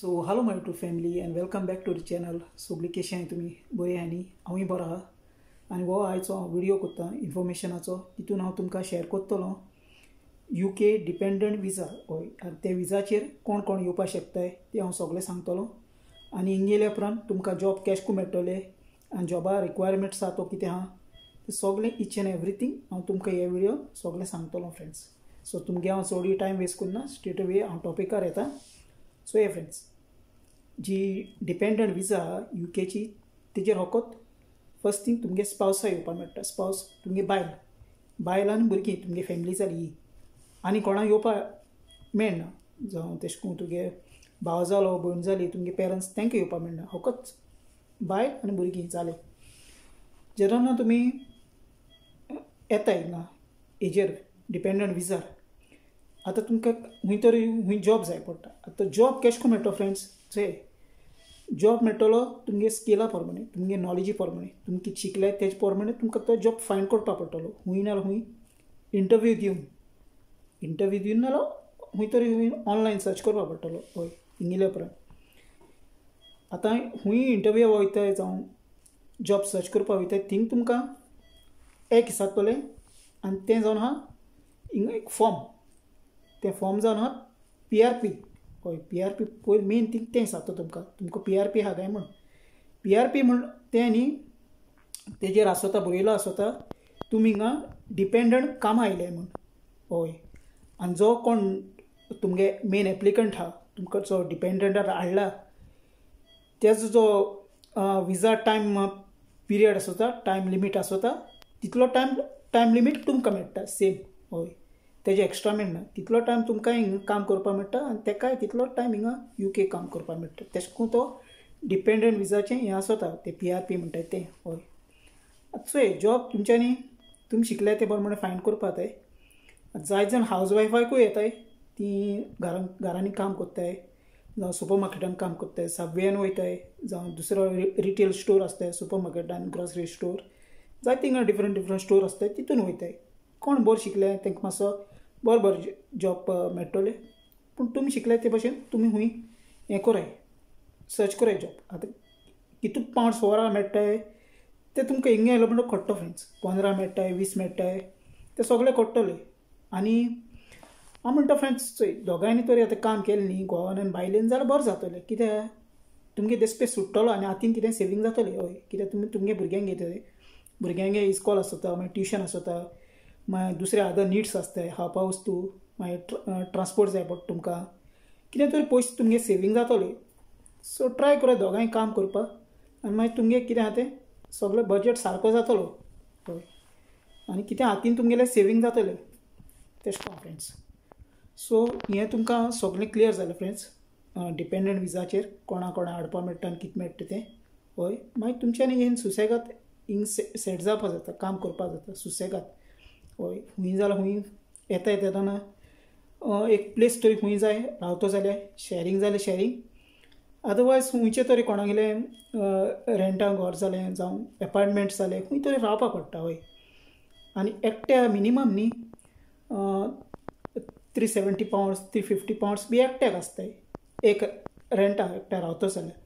So hello my YouTube family and welcome back to the channel. सगळीं कशी आहाय तुमी बरी आहाय न्ही? हांवूय बरो आहा आनी हो आयचो हांव व्हिडियो करता इन्फॉर्मेशनाचो. तितून हांव तुमकां शेअर करतलो UK dependent विजा. हय, आनी ते विजाचेर कोण कोण येवपाक शकताय ते हांव सगळें सांगतलो. आनी हिंग येयल्या उपरांत तुमकां जॉब कॅश करून मेळटले आनी जॉबा रिक्वायरमेंट्स आहा तो कितें आहा ते सगळें इच एंड एवरीथींग हांव तुमकां हे व्हिडियो सगळें सांगतलो फ्रेंड्स. सो तुमगे हांव चडूय टायम वेस्ट करना, स्ट्रेट अवे हांव टॉपिकार येता. सो हे फ्रेंड्स, जी डिपेंडंट विजा युकेची तेजेर फकत फर्स्ट थींग तुमगे स्पावसा येवपाक मेळटा. स्पावस तुमगे बायल, बायल आनी भुरगीं तुमगे फॅमिली जाली ही, आनी कोणाक येवपाक मेळना. जावं तेश करून तुगे भाव जालो, भयण जाली, तुमगे पेरंट्स तांकां येवपाक मेळना. फकत बायल आनी भुरगीं जालें. जेन्ना तुमी येता हिंगा हेजेर डिपेंडंट विजार, आतां तुमकां खंय तरी खंय जॉब जाय पडटा. आतां जॉब कशें करून मेळटलो फ्रेंड्स? चोय, जॉब मेळटलो तुमगे स्किला प्रमाणे, तुमगे नॉलेजी प्रमाणे, तुमी कितें शिकले तेजे प्रमाणे तुमकां तो जॉब फायंड करपाक पडटलो. खूंय ना जाल्यार खूंय इंटरव्यू दिवन, इंटरव्यू दिवन ना जाल्यार खूंय तरी खूंय ऑनलायन सर्च करपाक पडटलो. हय, हिंग उपरांत आतां खूंय इंटरव्यू वयताय जावं जॉब सर्च करपाक वयताय, थिंग तुमकां एक विचारतले आनी तें जावन आहा हिंगा एक फॉर्म, तें फॉर्म जावन आहा पी आर पी. हय, पी आर पी पयलीं मेन थींग तें विचारता तुमकां, तुमकां पी आर पी आहा काय म्हूण. पी आर पी म्हूण तें न्ही तेजेर आसता, बरयलो आसता तुमी हिंगा डिपेंडंट कामां आयले म्हूण. हय, आनी जो कोण तुमगे मेन एप्लिकंट आहा, तुमकां जो डिपेंडंटार हाडला तेजो जो विजा टायम पिरियड आसता, टायम लिमीट आसता, तितलो टायम टायम लिमीट तुमकां मेळटा सेम. हय, तेजे एक्स्ट्रा मेळना. तितलो टायम तुमकां हिंगा काम करपाक मेळटा आनी तेकाय तितलो टायम हिंगा युके काम करपाक मेळटा. तेश करून तो डिपेंडंट विजाचें हें आसता, तें पी आर पी म्हणटाय तें. हय, आतां चोय, जॉब तुमच्यांनी तुमी शिकल्या ते प्रमाणे फायंड करपाक जाय. जायते जाण हावज वायफाकूय येताय, तीं घरान घरांनी काम करताय, जावं सुपर मार्केटान काम करताय, सबवेन वयताय, जावं दुसरो रिटेल स्टोर आसताय, सुपर मार्केटान ग्रोसरी स्टोर, जायते हिंगा डिफरंट डिफरंट स्टोर आसताय तितून वयताय. कोण बरो शिकले तांकां मातसो बरो बरो जॉब मेळटले. पूण तुमी शिकले ते भशेन तुमी खूंय हें कराय, सर्च कराय जॉब. आतां कितू पावंड्स वरां मेळटाय ते तुमकां हिंगा येयलो म्हणटकच कळटा फ्रेंड्स. 15 मेळटाय, 20 मेळटाय, ते सगळे कळटले. आनी हांव म्हणटा फ्रेंड्स, चोय दोगांयनी तरी आतां काम केलें न्ही, घोवान आनी बायलेन, जाल्यार बरें जातलें. कित्याक तुमगे देसपेस सुट्टलो आनी हातीन कितें सेवींग जातलें. हय, कित्याक तुमी तुमगे भुरग्यांक घेतले, भुरग्यांगे इस्कॉल आसता, मागीर ट्युशन आसता, मागीर दुसरे अदर निड्स आसताय, खावपा वस्तू, मागीर ट्रांसपोर्ट जाय पडटा तुमकां, कितें तरी पयशे तुमगे सेवींग जातले. सो ट्राय करात दोगांय काम करपाक आनी मागीर तुमगे कितें आहा तें सगळें बजट सारको जातलो. हय, आनी कितें हातीन तुमगेलें सेवींग जातलें तेश करून फ्रेंड्स. सो हें तुमकां सगळें क्लियर जालें फ्रेंड्स, डिपेंडंट विजाचेर कोणा कोणा हाडपाक मेळटा आनी कितें मेळटा तें. हय, मागीर तुमच्यांनी हें सुसेगाद हिंग सेट जावपाक जाता, काम करपाक जाता सुसेगाद. हय, खूंय जाल्यार खूंय येता येता तेन्ना एक प्लेस तरी खूंय जाय रावतो जाल्यार शॅरींग जाल्यार शॅरींग, अदरवायज खुंयचें तरी कोणागेलें रेंटाक घर जालें जावं एपार्टमेंट जालें, खूंय तरी रावपाक पडटा. हय, आनी एकट्या मिनिमम न्ही 370 पावंड्स, 350 पावंड्स बी एकट्याक आसताय एक रेंटाक एकट्या रावतो जाल्यार.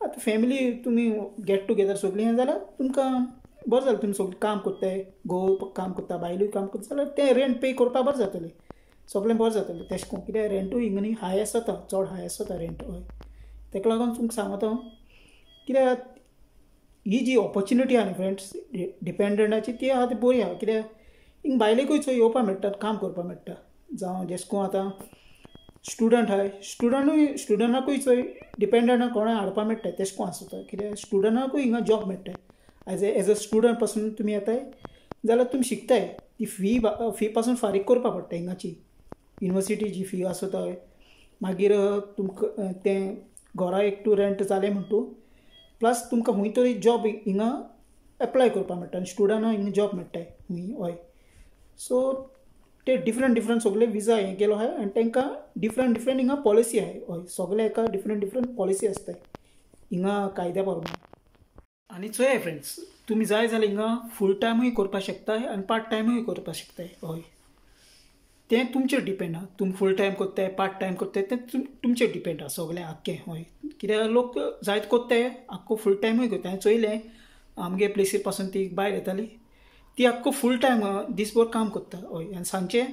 आतां फॅमिली तुमी गेट टुगेदर सगळीं हें जाल्यार तुमकां बरें जालें, तुमी सगळीं काम करताय, घोव काम करता, बायलूय काम करता जाल्यार तें रेंट पे करपाक बरें जातलें, सगळें बरें जातलें. तेश करून कित्याक रेंटूय हिंगा न्ही हाय आसता, चड हाय आसता रेंट. हय, तेका लागून तुमकां सांगता हांव, कित्याक ही जी ऑपॉर्च्युनिटी आहा न्ही फ्रेंड्स डिपेंडंटाची, ती आहा ती बरी आहा. कित्याक हिंगा बायलेकूय चोय येवपाक मेळटा, काम करपाक मेळटा. जावं जेश करून आतां स्टुडंट आहाय, स्टुडंटूय स्टुडंटाकूय चोय डिपेंडंटाक कोणाक हाडपाक मेळटा तेश करून आसता. कित्याक स्टुडंटाकूय हिंगा जॉब मेळटा. एज अ स्टुडंट पासून तुमी येताय जाल्यार तुमी शिकताय, ती फी फी पासून फारीक करपाक पडटा. हिंगाची युनिवर्सिटी जी फी आसता, मागीर तुमकां तें घरा एक टू रेंट जालें म्हणटू, प्लस तुमकां खूंय तरी जॉब हिंगा एप्लाय करपाक मेळटा आनी स्टुडंटाक हिंगा जॉब मेळटाय खूंय. हय, सो ते डिफरंट डिफरंट सगळे विजा हें केलो आहाय आनी तांकां डिफरंट डिफरंट हिंगा पॉलिसी आहाय. हय, सगळे एका डिफरंट डिफरंट पॉलिसी आसताय हिंगा कायद्या प्रमाणे. आनी चोय फ्रेंड्स, तुमी जाय जाल्यार हिंगा फूल टायमूय करपाक शकताय आनी पार्ट टायमूय करपाक शकताय. हय, तें तुमचेर डिपेंड आहा. तुमी फूल टायम करताय, पार्ट टायम करताय, तें तुमचेर डिपेंड आहा सगळें आख्खें. हय, कित्याक लोक जायत करताय, आख्खो फूल टायमूय करता. हांवें चोयलें आमगे प्लेसीर पासून ती बायल येताली, ती आख्खो फूल टायम दीसभर काम करता. हय, आनी सांजचे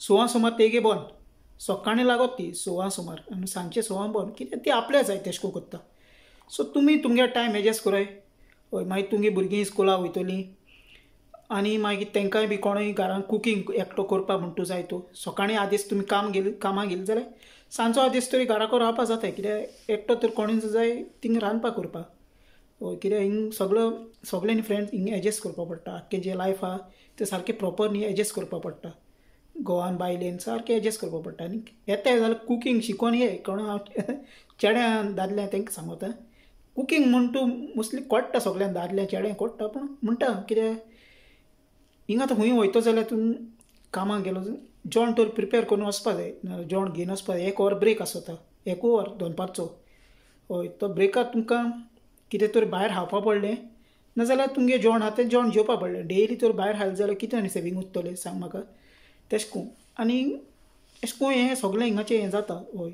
6 सुमार तेगे बंद, सकाळीं लागत ती 6 सुमार आनी सांजचे 6 बंद, कित्याक ती आपल्या जाय तेश कोन करता. सो तुमी तुमगे टायम एडजस्ट कराय. हय, मागीर तुमगे भुरगीं स्कुलाक वयतलीं आनी मागीर तांकांय बी कोणूय घरान कुकींग एकटो करपाक म्हण तूं जाय. तूं सकाळीं आदेश तुमी कामाक गेली जाल्यार सांजचो आदेश तरी घराको रावपाक जाता, कित्याक एकटो तर कोणूय जाय थिंग रांदपाक करपाक. हय, कित्याक हिंग सगळो सगळ्यांनी फ्रेंड्स हिंग एडजस्ट करपाक पडटा. आख्खें जें लायफ आहा तें सारकें प्रोपर न्ही एडजस्ट करपाक पडटा. घोवान बायलेन सारकें एडजस्ट करपाक पडटा. आनी येता जाल्यार कुकींग शिकोन ये. कोण हांव चेड्यां दादल्या तांकां सांगता, कुकींग म्हूण तूं मोस्टली कोट्टा सगळ्यांक, दादल्या चेड्यांक कोट्टा, पूण म्हणटा कित्याक हिंगा आतां खंय वयतो जाल्यार तूं कामाक गेलो जेवण तर प्रिपेर करून वचपा जाय, जेवण घेवन वचपा जाय. 1 वर ब्रेक आसता, 1 वर दनपारचो. हय, तो ब्रेकार तुमकां कितें तर भायर खावपा पडलें, नाजाल्यार तुमगें जेवण आहा तें जेवण जेवपा पडलें. डेली तर भायर खालें जाल्यार कितें आनी सेवींग उरतलें सांग म्हाका. तेश कोन आनी एश कोन हें सगळें हिंगाचें हें जाता. हय,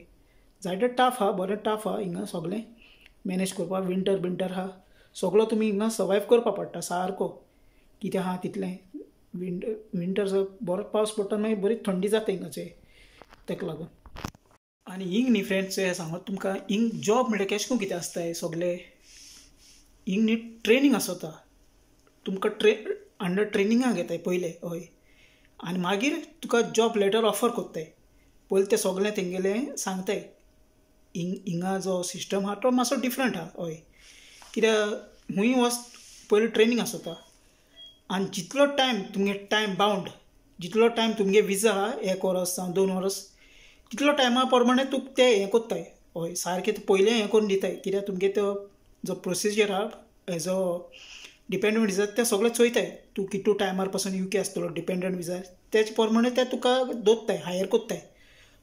जायते टफ आहा, बरें टफ आहा हिंगा सगळें मॅनेज करपाक. विंटर बिंटर आहा सगळो तुमी हिंगा सर्वायव करपा पडटा सारको. कितें आहा तितलें विंटर बरो पावस पडटा, मागीर बरी थंडी जाता हिंगाचे, ताका लागून. आनी हिंग न्ही फ्रेंड्स, हें सांगत तुमकां, हिंग जॉब म्हणल्यार केश कोन कितें आसताय सगळे हिंग न्ही ट्रेनींग आसता. तुमकां अंडर ट्रेनिंगाक घेताय पयलें. हय, आनी मागीर तुका जॉब लेटर ऑफर करताय. पयलीं तें सगळें तेंगेलें सांगताय. हिंगा जो सिस्टम आहा तो मातसो डिफरंट आहा. हय, कित्याक खूंय वच पयलीं ट्रेनींग आसता आनी जितलो टायम तुमगे टायम बावंड, जितलो टायम तुमगे विजा आहा 1 वरस जावं 2 वरस, तितलो टायमा प्रमाणे तुका ते हें करताय. हय, सारकें पयलें हें करून दिताय, कित्याक तुमगे तो जो प्रोसिजर आहा एज अ डिपेंडंट विजा ते सगळें चोयताय. तूं कितू टायमार पासून युके आसतलो डिपेंडंट विजा, तेजे प्रमाणे ते तुका दोत्ताय, हायर करताय.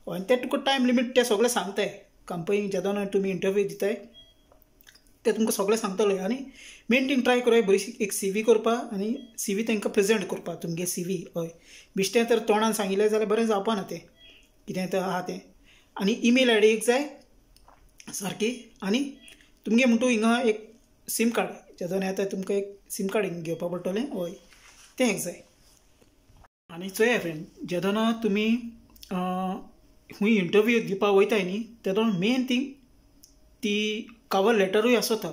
आनी ते तुका टायम लिमीट ते सगळें सांगताय. कंपनी जेदोना तुमी इंटरव्यू दिताय ते तुमकां सगळें सांगतले. आनी मेन थींग ट्राय करूया बरी एक सी व्ही करपाक आनी सी व्ही तांकां प्रेजेंट करपाक तुमगे सी व्ही. हय, बिश्टें तर तोंडान सांगिल्लें जाल्यार बरें जावपा ना तें, कितें तर आहा तें. आनी ईमेल I D एक जाय सारकी. आनी तुमगे म्हणटू हिंगा एक सीम कार्ड जेदोना येता तुमकां एक सीम कार्ड हिंगा घेवपा पडटलें. हय, तें एक जाय. आनी चोया फ्रेंड, जेदोना तुमी खूंय इंटरव्यू दिवपाक वयताय न्ही तेदोना मेन थींग ती कवर लेटरूय आसता.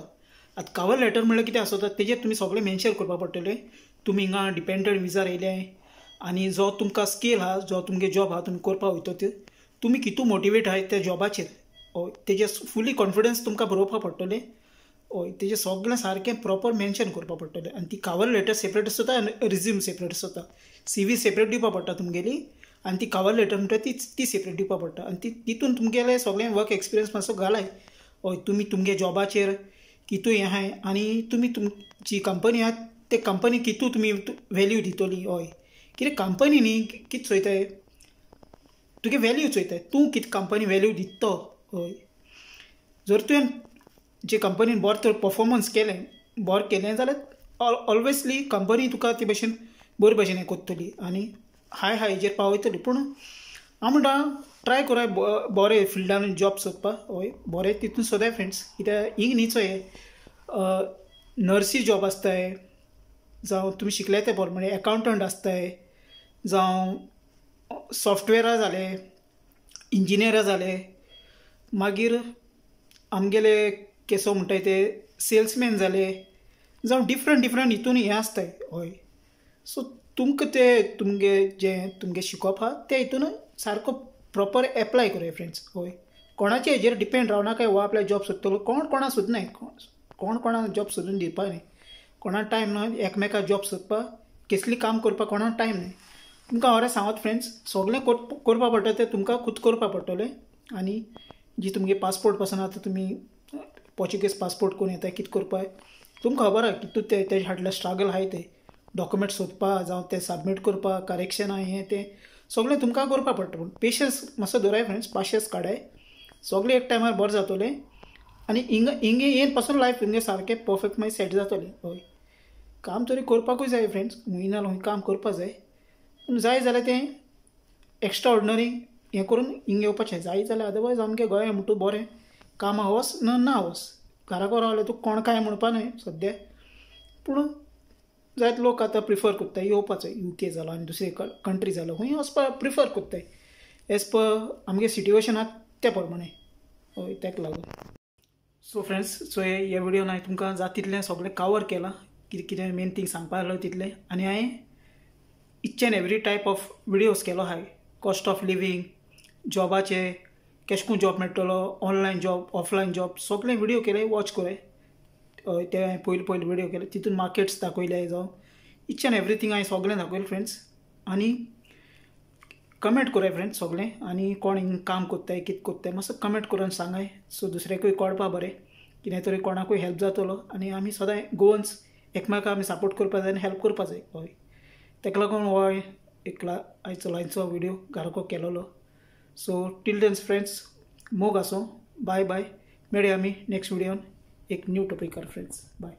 आतां कवर लेटर म्हणल्यार कितें आसता, तेजेर तुमी सगळें मेन्शन करपाक पडटलें. तुमी हिंगा डिपेंडंट विजार येयले आनी जो तुमकां स्केल आहा, जो तुमगे जॉब आहा तुमी करपाक वयता ते, तुमी कितू मोटिवेट आहाय त्या जॉबाचेर. हय, तेजेर फुली कॉन्फिडन्स तुमकां बरोवपाक पडटलें. हय, तेजें सगळें सारकें प्रोपर मेन्शन करपाक पडटलें. आनी ती कवर लेटर सेपरेट आसता आनी रिज्यूम सेपरेट आसता. सी व्ही सेपरेट दिवपाक पडटा तुमगेली आनी ती कवर लेटर म्हणटा ती सेपरेट दिवपाक पडटा. आनी ती तितून तुमगेलें सगळें वर्क एक्सपिरियन्स मातसो घालाय. हय, तुमी तुमगे जॉबाचेर कितू हें आहाय आनी तुमी तुमची कंपनी आहा ते कंपनी कितू तुमी वेल्यू दितली. हय, कित्याक कंपनी न्ही कितें चोयताय, तुगे वेल्यू चोयताय, तूं कितें कंपनी वेल्यू दिता तो. हय, जर तुवें जे कंपनीन बरें तर परफॉर्मन्स केलें, बरें केलें जाल्यार ऑलवेसली कंपनी तुका ते भशेन बरे भशेन हें करतली आनी हाय हाय हेजेर पावयतली. पूण हांव म्हणटा ट्राय कराय बरें फिल्डान जॉब सोदपाक. हय, बरें तितून सोदाय फ्रेंड्स, कित्याक हिंग न्ही चोय नर्सी जॉब आसताय, जावं तुमी शिकले ते प्रमाणे एकावंटंट आसताय, जावं सॉफ्टवेरां जाले, इंजिनियरां जाले, मागीर आमगेले केसो म्हणटाय ते सेल्समॅन जाले, जावं डिफरंट डिफरंट हितून हें आसताय. हय, सो तुमकां ते तुमगे जें तुमगे शिकोवप आहा ते हितून सारको प्रोपर एप्लाय करूया फ्रेंड्स. हय, कोणाचे हेजेर डिपेंड रावना काय हो आपल्या जॉब सोदतलो, कोण कोणा सोदनाय, कोण कोणा जॉब सोदून दिवपा न्ही, कोणा टायम ना एकमेका जॉब सोदपाक, कसली काम करपाक कोणा टायम न्ही. तुमकां हांव सांगत फ्रेंड्स, सगळें करपा पडटा तें तुमकां खूद करपा पडटलें. आनी जी तुमगे पासपोर्ट पासून आतां तुमी पोर्चुगीज पासपोर्ट करून येता कितें करपाक तुमकां खबर आहा कितू ते तेजे फाटल्यान स्ट्रगल आहाय, ते डॉक्युमेंट सोदपा जावं ते सबमीट करपाक, करेक्शनां हें तें सगळें तुमकां करपा पडटा. पूण पेशन्स मातसो दवराय फ्रेंड्स, पाशेंस काडाय, सगळें एक टायमार बरें जातलें आनी हिंगा हिंगे येन पासून लायफ हिंगे सारकें परफेक्ट मागीर सेट जातलें. हय, काम तरी करपाकूय जाय फ्रेंड्स, हुंय ना हुंय काम करपाक जाय, पूण जाय जाल्यार तें एक्स्ट्रा ऑर्डिनरी हें करून हिंग येवपाचें जाय जाल्यार, अदरवायज आमगे गोंया म्हणटू बरें कामां वच ना ना वच, घरा रावल्यार तुका कोण कांय म्हणपा न्हय सद्या. पूण जायते लोक आतां प्रिफर करताय येवपाचो, UK जालो आनी दुसरे कंट्री जालो, खंय वचपाक प्रिफर करताय एज पर आमगे सिट्युएशन आसा त्या प्रमाणे. हय, ताका लागून. सो फ्रेंड्स, सो ह्या व्हिडियोन हांवें तुमकां जाता तितलें सगळें कवर केलां, कितें कितें मेन थींग सांगपा आसलो तितलें. आनी हांवें each and every type of videos केलो आहाय, कॉस्ट ऑफ लिवींग, जॉबाचे केशें करून जॉब मेळटलो, ऑनलायन जॉब, ऑफलायन जॉब, सगळें व्हिडियो केले, वॉच कराय. हय, ते हांवें पयलीं पयलीं व्हिडियो केले, तितून मार्केट्स दाखयले, जावं इच एंड एवरीथींग हांवें सगळें दाखयलें फ्रेंड्स. आनी कमेंट कराय फ्रेंड्स सगळें, आनी कोण हिंग काम करताय कितें करताय मातसो कमेंट करून सांगाय, सो दुसऱ्याकूय कळपा बरें, कितें तरी कोणाकूय हेल्प जातलो. आनी आमी सदांय गोवन्स एकमेकाक आमी सपोर्ट करपा जाय आनी हेल्प करपा जाय. हय, ताका लागून हो एक आयचो लायनचो व्हिडियो घारको केलोलो. सो टील then friends, मोग आसूं, बाय बाय, मेळया आमी नेक्स्ट व्हिडियोन एक न्यू टॉपिकार फ्रेंड्स. बाय.